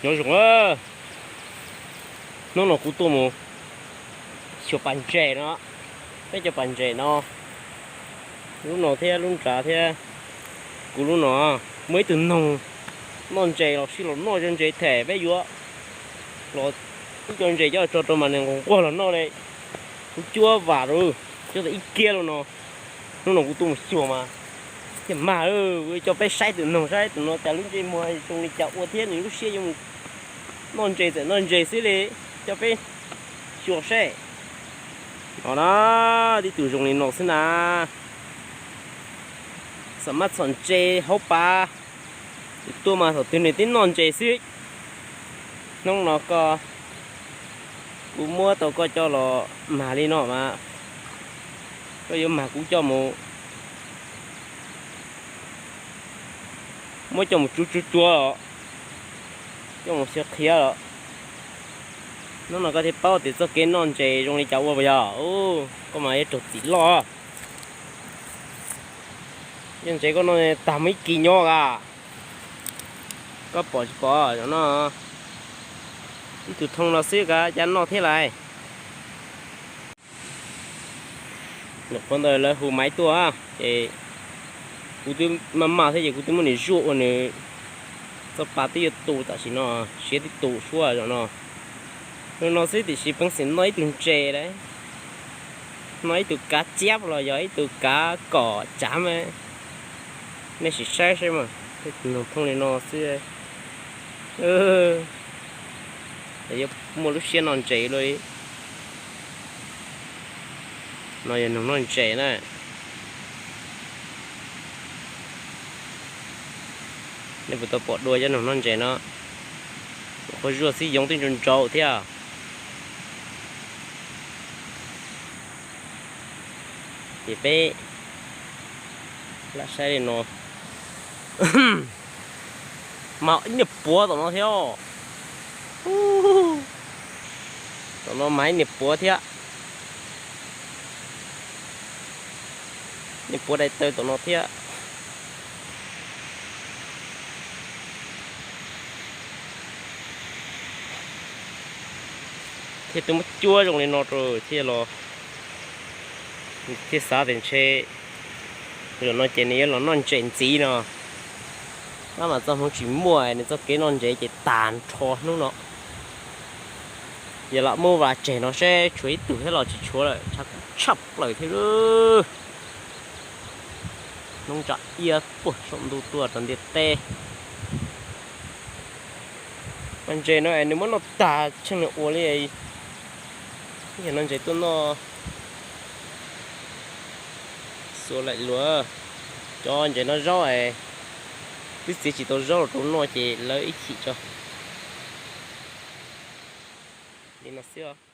Nyob zoo, hnub no kuv tuaj mus xyuas pas ntses no, peb cov pas ntses no, lub no thiab lub nrad thiab kuv lub no, muaj ib tug noog noj ntses los sib los noj cov ntses them peb yuav los ib co ntses coj tso rau mas nws nquag los noj li, kuv cuab vam rau, cuab tau ib kiab lub no. Hnub no kuv tuaj mus xyuas mas thiaj mag, coj peb saib tus noog saib tus no cas lub ntsej muag zoo li cas ua thiab nws lub siab yuav mus noj ntses txawm noj ntses xwb li, coj peb xyuas seb. No na, tib tug zoo li no xwb na, xam mab txhom ntses hauv pas, tuaj mas thaum twg nws twb noj ntses xwb. Hnub no koj, kuv muab tau koj coj los mag li no mas, koj yuav mag kuv coj mus, muab coj mus tsuav tsuav tsuav os, coj mus xyov qhiav los. Hnub no koj thiaj paub tias txoj kev noj ntses zoo li cas ua puas yog? Koj mas yuav raug txim loj. Yog ntses koj noj tag muaj ib kis nyob a, koj pom tsis pom no, ib tug thoo no xwb kav cas noj thiab lais. Nyuam qhuav ntawd lawv hu maiv tuaj ces kuv twb maj maj thiab ces kuv twb muab nws zuaj ua nws txoj pa twb yuav tu tam sim no, siav twb tu suab zaum no. Hnub no xwb tiam sis peev xwm noj ib tug ntses lawm, noj ib tug kav ciab los yog ib tug kav kom tsav mas, nej sim saib saib mas, tej noog thooj li no xwb, yuav muaj lub siab noj ntses luaj li. No yog noog noj ntses na. Nej puas tau pom dua cov noog noj ntses no? Qhov zuaj xwb yoov twb ntsau ntsau thiab. Ces peb lam saib li no, mas ib niag puav tom no thiab. Tom no mas ib niag puav thiab. Niag puav daim tawv tom no thiab. Thiaj twb muab cuab zoo li no rau thiaj los, thiaj xav tias ntshe zaum no ces nws yuav los noj ntses ntxiv no. Tab mas txoj hmoov tsis muaj, nws txoj kev noj ntses ces tag nrho hnub no. Yog lam muab vaj tseg no seb tshuav ib tug thiab los tsis tshuav lawm, tshaj plaws thiab. Hnub tsa iab puag saum ntuj tuaj rau ntiaj teb. Mas ntses no es nws muab noj tag tsheej nws ua li, yog no ntses tuaj noj xuav laim luas. Cov ntses no zaub es twb txiav tsis tau zaub los rau noj ces lawv ib chim tso li no xwb.